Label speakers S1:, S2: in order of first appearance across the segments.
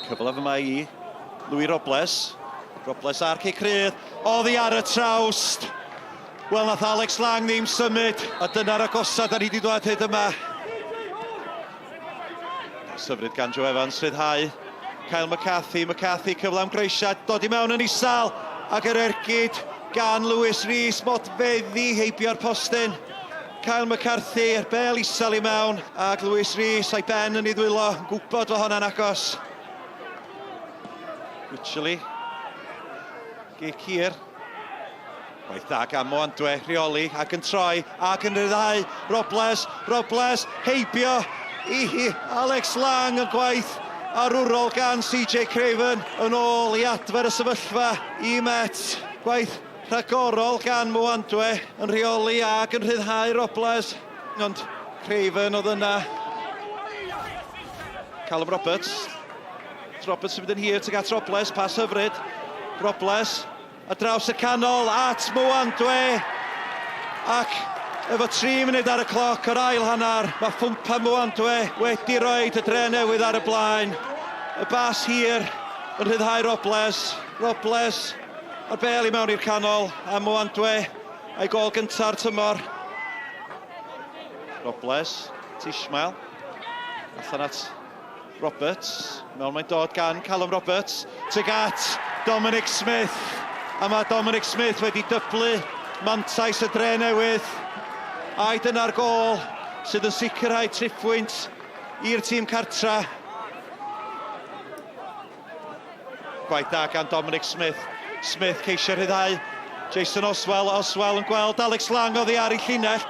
S1: Cyfle fyma i Louis Robles. Robles a'r cic rhydd, oddi ar y trawst. Wel, nath Alex Lang ddim symud, a dyna'r agosa da ni wedi dod hyd yma. Syfryd gan Joe Evans, rhyddhau. Kyle McCarthy, McCarthy cyfle am groesiad, dod i mewn yn isel, ac yr ergyd gan Lewis Rees, modfeddi heibio'r postyn. Kyle McCarthy, yr bel isel i mewn, ac Lewis Rees a'i ben yn ei ddwylo, yn gwybod fod honna'n agos. Wycherley, gic hir. Gwaith da gan Moandwe, rheoli ac yn troi ac yn rhyddhau Robles, Robles heibio i Alex Lang yn gwaith arwrol gan CJ Craven yn ôl i adfer y sefyllfa i Met. Gwaith rhagorol gan Moandwe yn rheoli ac yn rhyddhau Robles, ond Craven oedd yna. Callum Roberts. Roberts yn mynd yn hir tuag at Robles, pas hyfryd. Robles Ar draws y canol at Mwandwe ac efo 3 munud ar y cloc o'r ail hanner mae Ffwmpa Mwandwe wedi rhoi y dre newydd ar y blaen. Y bas hir yn rhyddhau Robles. Robles a'r bel i mewn i'r canol a Mwandwe a'i gol gynta'r tymor. Robles, Tishmael, allan at Roberts, mewn mae'n dod gan Callum Roberts, tuag at Dominic Smith. A mae Dominic Smith wedi dyblu mantais y dre newydd. Ai dyna'r gôl sydd yn sicrhau triphwynt i'r tîm cartra. Gwaith da gan Dominic Smith. Smith ceisio rhyddhau Jason Oswell. Oswell yn gweld Alex Lang oddi ar ei llinell.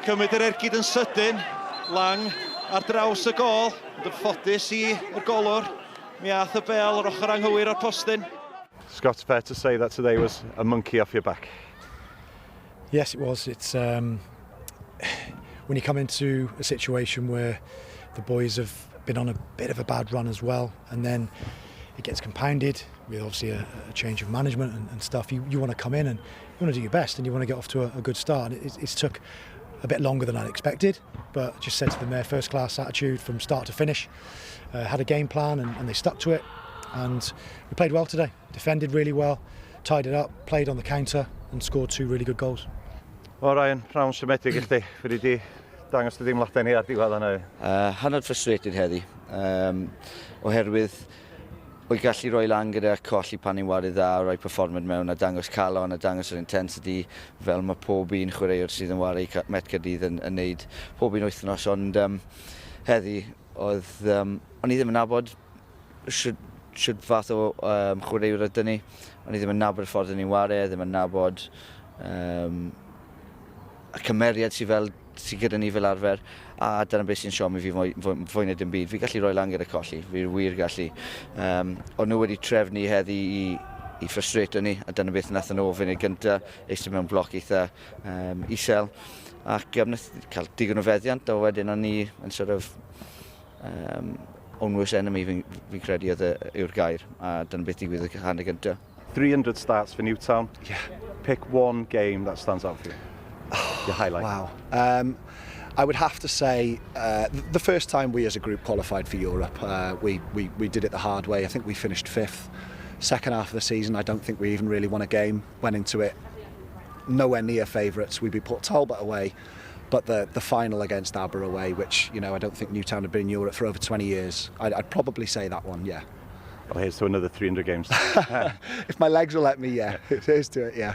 S1: Cymryd yr ergyd yn sydyn. Lang ar draws y gôl. Ond yn ffodus i'r golwr. Mi ath y bel o'r ochr anghywir o'r postyn.
S2: Scott, fair to say that today was a monkey off your back?
S3: Yes, it was. It's when you come into a situation where the boys have been on a bit of a bad run as well, and then it gets compounded with obviously a change of management and stuff. You want to come in and you want to do your best and you want to get off to a good start. And it took a bit longer than I'd expected, but just said to them their first class attitude from start to finish. Had a game plan and they stuck to it, and we played well today. Defended really well, tied it up, played on the counter and scored two really good goals.
S2: O Ryan, rhawn siomedig i chdi. Fyddi di dangos dy deimladau ni ar diwedd yna.
S4: Hynod frustrated heddi, oherwydd o'i gallu roi lan gyda colli pan ni'n ware dda, roi perfformiad mewn a dangos calon a dangos yr intensity fel mae pob un chwaraewr sydd yn ware i Met Caerdydd yn neud pob un wythnos, ond heddi oedd, o'n i ddim yn nabod shwd, shwd fath o chwaraewr ydyn ni. O'n i ddim yn nabod y ffordd ydyn ni'n ware, ddim yn nabod y cymeriad sydd fel sydd gyda ni fel arfer, a dyna beth sy'n siomi fi fwy, fwy, fwy na dim byd. Fi gallu rhoi lan gyda colli, fi wir gallu. O'n nhw wedi trefnu heddi i frustrato ni, a dyna beth nath nhw funud gyntaf, eistedd mewn bloc eitha isel, ac nath cael digon o feddiant, a wedyn o'n ni yn sort of own worst enemy fi'n fi credu oedd yw'r gair, a dyna beth digwydd y hanner gyntaf.
S2: 300 starts for Newtown.
S5: Yeah.
S2: Pick one game that stands out for you. Your highlight.
S5: Wow. I would have to say the first time we as a group qualified for Europe, we did it the hard way. I think we finished 5th. Second half of the season, I don't think we even really won a game. Went into it nowhere near favourites. We beat Port Talbot away, but the final against Aber away, which, you know, I don't think Newtown had been in Europe for over 20 years. I'd probably say that one, yeah.
S2: Well, here's to another 300 games.
S5: If my legs will let me, yeah. Here's to it, yeah.